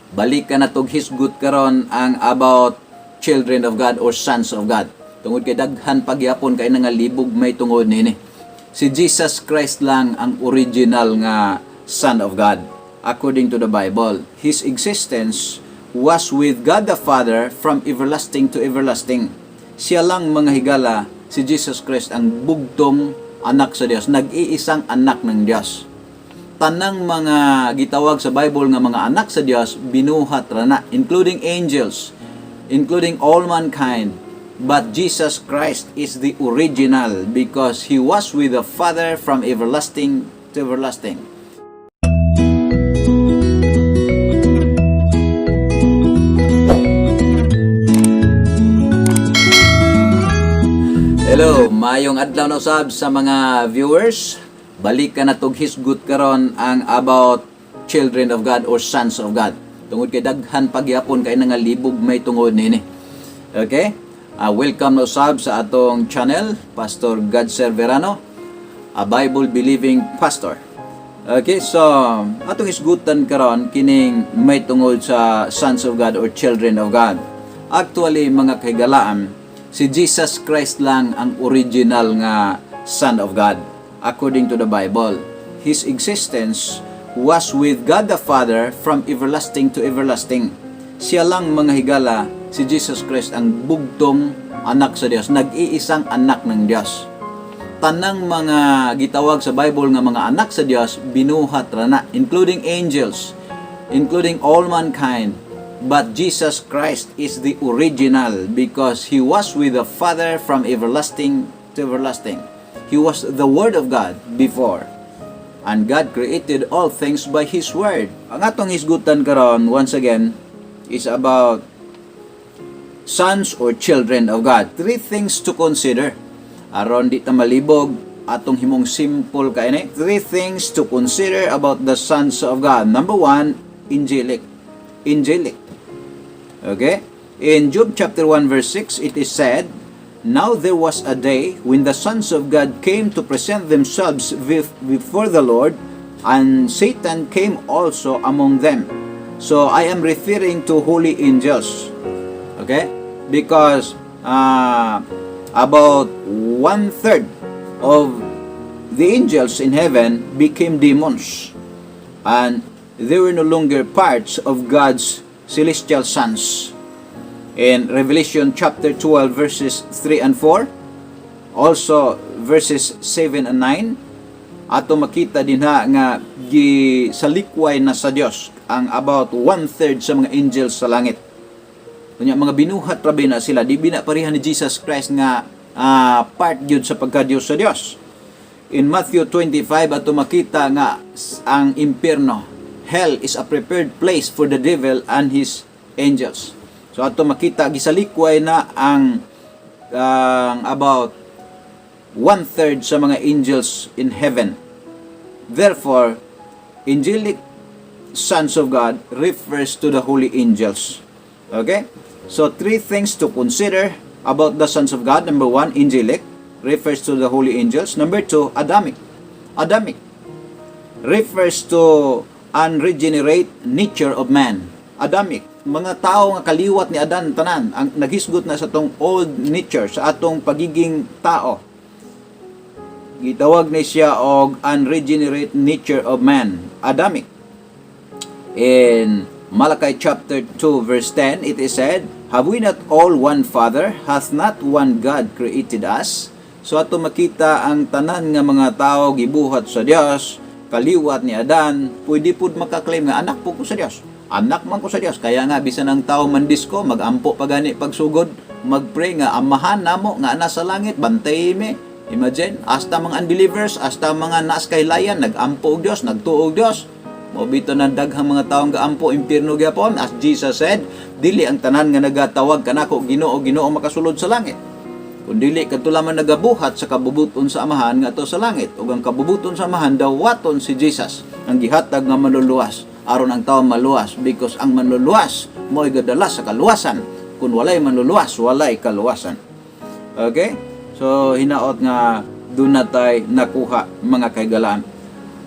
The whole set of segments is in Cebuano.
Balikan natog hisgot karon ang about children of God or sons of God. Tungod kay daghan pagyapon kay nga libog may tungod nini. Si Jesus Christ lang ang original nga Son of God according to the Bible. His existence was with God the Father from everlasting to everlasting. Siya lang, mga higala, si Jesus Christ ang bugtong anak sa Dios, nag-iisang anak ng Dios. Tanang mga gitawag sa Bible nga mga anak sa Dios, binuhat ra na, including angels, including all mankind. But Jesus Christ is the original because he was with the Father from everlasting to everlasting. Hello, mayong adlaw na usab sa mga viewers. Balikan natog hisgot karon ang about children of God or sons of God. Tungod kay daghan pagyapon kay nga libog may tungod nini. Okay? Welcome na usab sa atong channel, Pastor Godser Verano, a Bible believing pastor. Okay, so atong hisgutan karon kining may tungod sa sons of God or children of God. Actually, mga kahigalaan, si Jesus Christ lang ang original nga Son of God according to the Bible. His existence was with God the Father from everlasting to everlasting. Siya lang, mga higala, si Jesus Christ ang bugtong anak sa Dios, nag-iisang anak ng Dios. Tanang mga gitawag sa Bible nga mga anak sa Dios, binuhat ra na, including angels, including all mankind. But Jesus Christ is the original because he was with the Father from everlasting to everlasting. He was the Word of God before. And God created all things by His Word. Ang atong hisgutan karon, once again, is about sons or children of God. Three things to consider. Aron di ta malibog, atong himong simple kay ni. Three things to consider about the sons of God. Number one, angelic. Angelic. Okay? In Job chapter 1 verse 6, it is said, "Now there was a day when the sons of God came to present themselves before the Lord, and Satan came also among them." So I am referring to holy angels. Okay? Because about one third of the angels in heaven became demons. And they were no longer parts of God's celestial sons. In Revelation chapter 12 verses 3 and 4, also verses 7 and 9, ato makita dinha nga gisalikway na sa Dios ang about one-third sa mga angels sa langit. Kunya mga binuhat ra na sila, di bina pareha ni Jesus Christ nga part gyud sa pagka-Dios sa Dios. In Matthew 25, ato makita nga ang impierno, hell, is a prepared place for the devil and his angels. So ato makita gisalikway na ang about one-third sa mga angels in heaven. Therefore, angelic sons of God refers to the holy angels. Okay? So, three things to consider about the sons of God. Number one, angelic, refers to the holy angels. Number two, Adamic. Adamic refers to unregenerate nature of man. Adamic, mga tao nga kaliwat ni Adan tanan, ang naghisgot na sa atong old nature, sa atong pagiging tao. Gitawag ni siya og unregenerate nature of man, Adamic. In Malachi chapter 2 verse 10, it is said, "Have we not all one Father? Hath not one God created us?" So ato makita ang tanan nga mga tao gibuhat sa Dios, kaliwat ni Adan, pwede pud makaklaim nga anak po ko sa Dios. Anak man ko sa Dios. Kaya nga bisan ang tao mandisko, magampo pa gani pagsugod, magpray nga, "Amahan namo nga nasa langit, bantay mi." Imagine, hasta mga unbelievers, hasta mga naas kaylayan, nagampo og Dios, nagtuo og Dios. Mao bitaw na daghang mga taong gaampo, impierno gyapon. As Jesus said, "Dili ang tanan nga nagatawag kanako, 'Ginoo, Ginoo,' makasulod sa langit. Kun dili kadto lamang nagabuhat sa kabubuton sa Amahan nga ato sa langit." Ug ang kabubuton sa Amahan, dawaton si Jesus, ang gihatag nga manluluwas aron ang tao maluwas, because ang manluluwas mo'y gadala sa kaluwasan. Kung walay manluluwas, walay kaluwasan. Okay? So hinaot nga doon na tay nakuha, mga kaigalaan.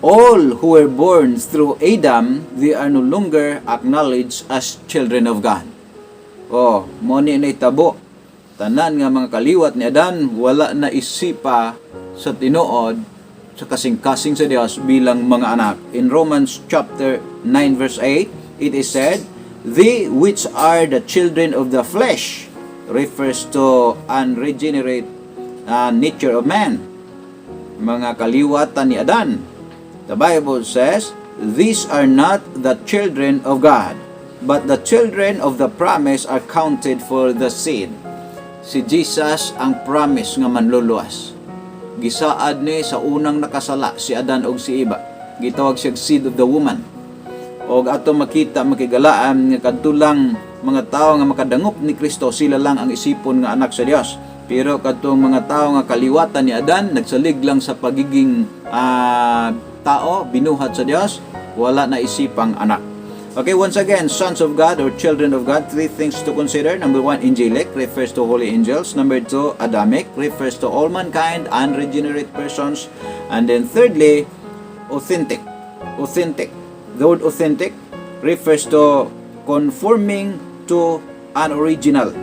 All who were born through Adam, they are no longer acknowledged as children of God. Oh, mao ni nahitabo. Tanan nga mga kaliwat ni Adan wala na isipa sa tinuod sa kasing-kasing sa Dios bilang mga anak. In Romans chapter 9 verse 8, it is said, "They which are the children of the flesh" refers to unregenerate nature of man. Mga kaliwatan ni Adan. The Bible says, "These are not the children of God, but the children of the promise are counted for the seed." Si Jesus ang promise nga manluluwas. Gisaad ni sa unang nakasala, si Adan og si Eva. Gitawag siya seed of the woman. Og ato makita, makigalaan, nga kadto lang mga tao nga makadangop ni Kristo, sila lang ang isipon nga anak sa Dios. Pero kadtong mga tao nga kaliwatan ni Adan, nagsalig lang sa pagiging tao, binuhat sa Dios, wala na isipang anak. Okay, once again, sons of God or children of God, three things to consider. Number one, angelic refers to holy angels. Number two, Adamic refers to all mankind, unregenerate persons. And then thirdly, authentic. Authentic. The word "authentic" refers to conforming to an original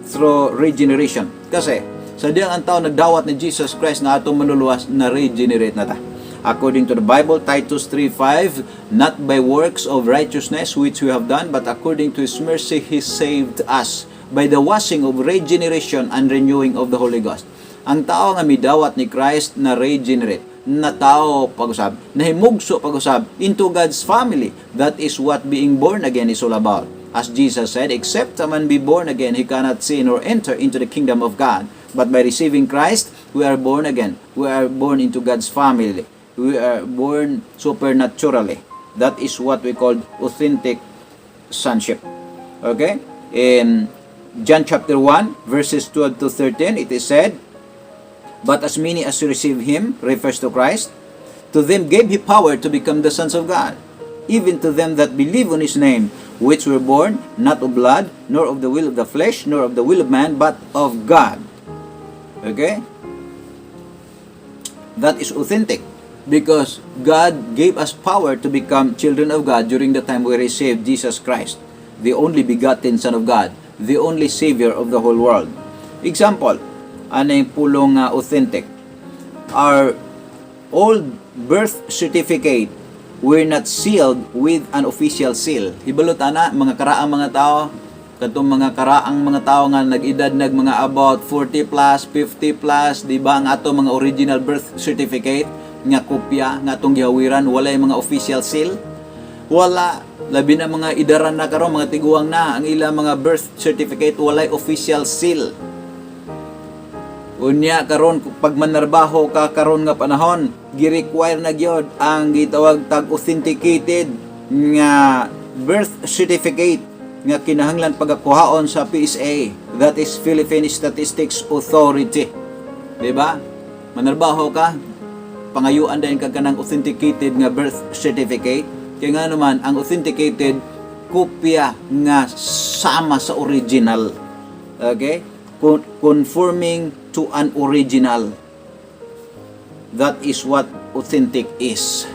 through regeneration. Kasi, sa diyang ang tao nagdawat ni Jesus Christ na atong manluluwas, na regenerate na ta. According to the Bible, Titus 3:5, "Not by works of righteousness which we have done, but according to His mercy He saved us by the washing of regeneration and renewing of the Holy Ghost." Ang tao nga midawat ni Christ na regenerate, na tao pag-usab, nahimugso pag-usab into God's family. That is what being born again is all about. As Jesus said, "Except a man be born again, he cannot see nor enter into the kingdom of God." But by receiving Christ, we are born again. We are born into God's family. We are born supernaturally. That is what we call authentic sonship. Okay? In John chapter 1, verses 12 to 13, it is said, "But as many as receive Him," refers to Christ, "to them gave He power to become the sons of God, even to them that believe on His name, which were born not of blood, nor of the will of the flesh, nor of the will of man, but of God." Okay? That is authentic because God gave us power to become children of God during the time we received Jesus Christ, the only begotten Son of God, the only Savior of the whole world. Example, ano yung pulong authentic? Our old birth certificate were not sealed with an official seal. Hibalo ta na, mga karaang mga tao, katong mga karaang mga tao nga nag-edad nag mga about 40 plus, 50 plus, di ba ang ato mga original birth certificate nga kopya nga atong gihawiran, walay mga official seal? Wala. Labi na mga idaran na karon, mga tiguang na, ang ilang mga birth certificate walay official seal. Unya karon, pag manarbaho ka karon nga panahon, gi-require na gyud ang gitawag tag authenticated nga birth certificate nga kinahanglan pagakuhaon sa PSA, that is Philippine Statistics Authority. Di ba? Manarbaho ka, pangayuan dayon ka kanang authenticated nga birth certificate. Kaya nga naman, ang authenticated, kopya nga sama sa original. Okay? Conforming to an original. That is what authentic is.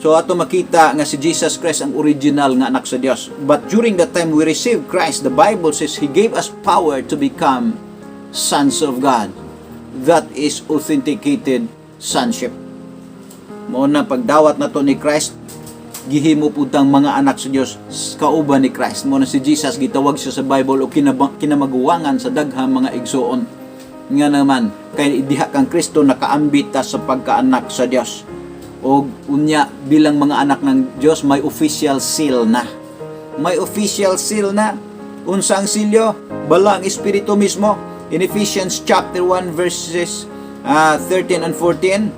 So ato makita nga si Jesus Christ ang original nga anak sa Dios. But during the time we received Christ, the Bible says He gave us power to become sons of God. That is authenticated sonship. Mao na pagdawat nato ni Christ, gihimo pud tang mga anak sa Dios kauban ni Christ. Mao na si Jesus gitawag siya sa Bible og kinamaguwangan sa daghang mga igsuon. Nga naman kay diha kang Kristo nakaambit ta sa pagkaanak sa Dios. Og unya bilang mga anak ng Dios, may official seal na. May official seal na. Unsa ang silyo? Bala ang Espiritu mismo. In Ephesians chapter 1 verses 13 and 14,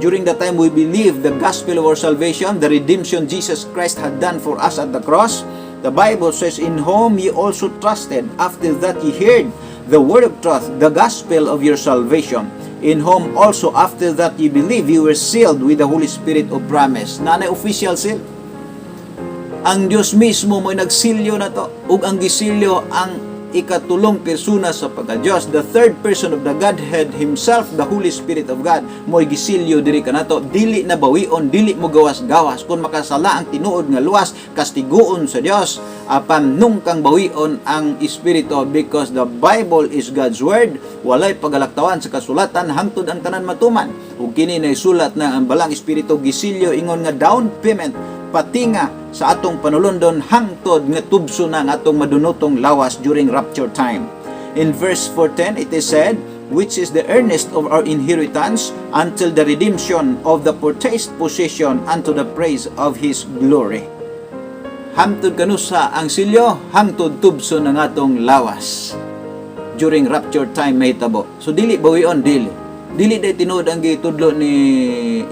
during the time we believe the gospel of our salvation, the redemption Jesus Christ had done for us at the cross, the Bible says, "In whom ye also trusted, after that ye heard the word of truth, the gospel of your salvation, in whom also after that ye believe, ye were sealed with the Holy Spirit of promise." Naa nay official seal. Ang Dios mismo mo nagsilyo na to. Ug ang gisilyo ang Ikatulong persona sa pagka-Diyos, the third person of the Godhead himself, the Holy Spirit of God, mo'y gisilyo diri kanato. Dili na bawion, dili mo gawas-gawas. Kung makasala ang tinuod nga luwas, kastiguon sa Dios, apan nungkang bawion ang Espiritu because the Bible is God's Word, walay pagalaktawan sa kasulatan hangtod ang tanan matuman. Ug kini naisulat na ang Balaang Espiritu gisilyo ingon nga down payment, patinga sa atong panulondon hangtod nga tubso na ang atong madunotong lawas during rapture time. In verse 4:10 it is said, "which is the earnest of our inheritance until the redemption of the purchased possession unto the praise of His glory." Hangtod kanusa ang silyo? Hangtod tubso ng atong lawas. During rapture time mahitabo. So dili bawion, dili. Dili day tinuod ang gitudlo ni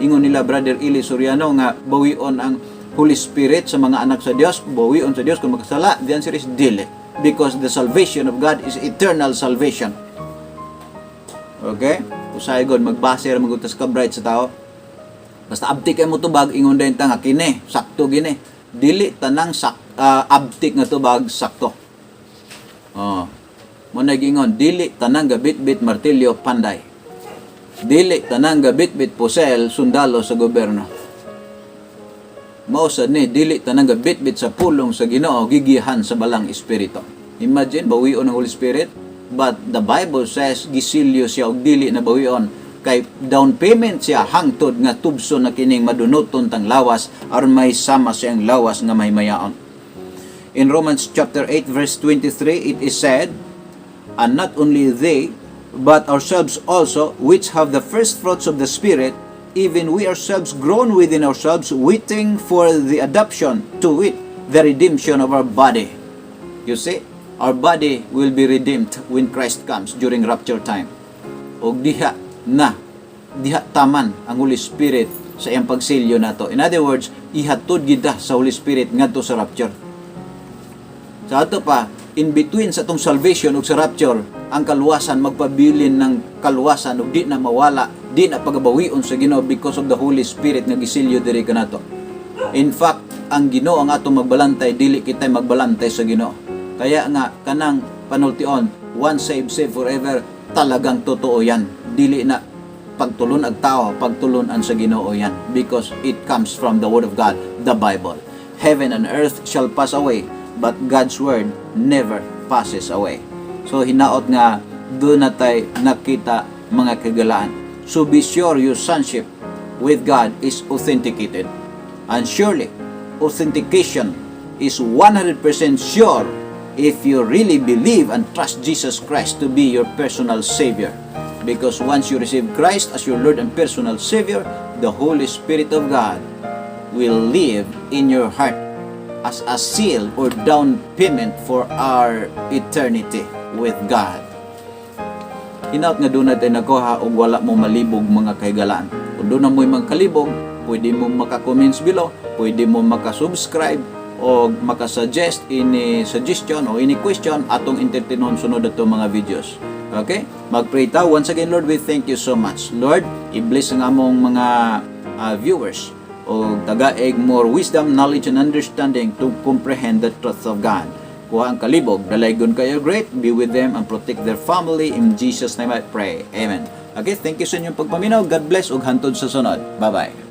ingon nila Brother Eli Soriano nga bawion ang Holy Spirit sa mga anak sa Dios, bawion sa Dios kung makasala. The answer is dili. Because the salvation of God is eternal salvation. Okay? Usahay god magbase ra magutas ka bright sa tao. Basta abtik kay mo tubag, ingon din ta nga kini, sakto gini. Dili tanang abtik nga tubag sakto. Oh. Mo na giingon, dili tanang gabit-bit martilyo panday. Dili tanang gabit-bit pusel sundalo sa gobyerno. Mao sad ni, dili tanang gabit-bit sa pulong sa Ginoo gigihan sa Balaang Espiritu. Imagine bawion ng Holy Spirit, but the Bible says gisilyo siya og dili na bawion kay down payment siya hangtod nga tubso na kining madunuton tang lawas aron may sama siyang lawas nga mahimayaon. In Romans chapter 8 verse 23 it is said, "And not only they, but ourselves also, which have the first fruits of the Spirit, even we ourselves groan within ourselves, waiting for the adoption, to wit, the redemption of our body." You see, our body will be redeemed when Christ comes during rapture time. Og diha na, diha taman ang Holy Spirit sa iyang pagsilyo nato. In other words, ihatod kita sa Holy Spirit ngadto sa rapture. Sa ato pa, in between sa atong salvation ug sa rapture, ang kaluwasan magpabilin ng kaluwasan ug di na mawala, di na pagabawion sa Ginoo because of the Holy Spirit nga gisilyo diri kanato. In fact, ang Ginoo ang atong magbalantay, dili kita magbalantay sa Ginoo. Kaya nga kanang panultion, "Once saved, saved forever," talagang totoo yan. Dili na pagtulon ag tao, pagtulon-an sa Ginoo yan because it comes from the Word of God, the Bible. Heaven and earth shall pass away, but God's word never passes away. So hinaot nga doon na tay nakita, mga kagalaan. So be sure your sonship with God is authenticated. And surely, authentication is 100% sure if you really believe and trust Jesus Christ to be your personal Savior. Because once you receive Christ as your Lord and personal Savior, the Holy Spirit of God will live in your heart as a seal or down payment for our eternity with God. Hinaot nga doon natin nakuha og wala mo malibog, mga kahigalaan. Kung doon na mo'y magkalibog, pwede mo maka-comments below, pwede mo maka-subscribe o maka-suggest any suggestion o any question atong entertainon sunod ato mga videos. Okay? Mag-pray ta. Once again, Lord, we thank you so much. Lord, i-bless ang among mga viewers o tagaeg more wisdom, knowledge, and understanding to comprehend the truth of God. Kuha ang kalibog, dalaygon kayo great, be with them and protect their family. In Jesus' name I pray. Amen. Okay, thank you sa inyong pagpaminaw. God bless ug hantod sa sunod. Bye-bye.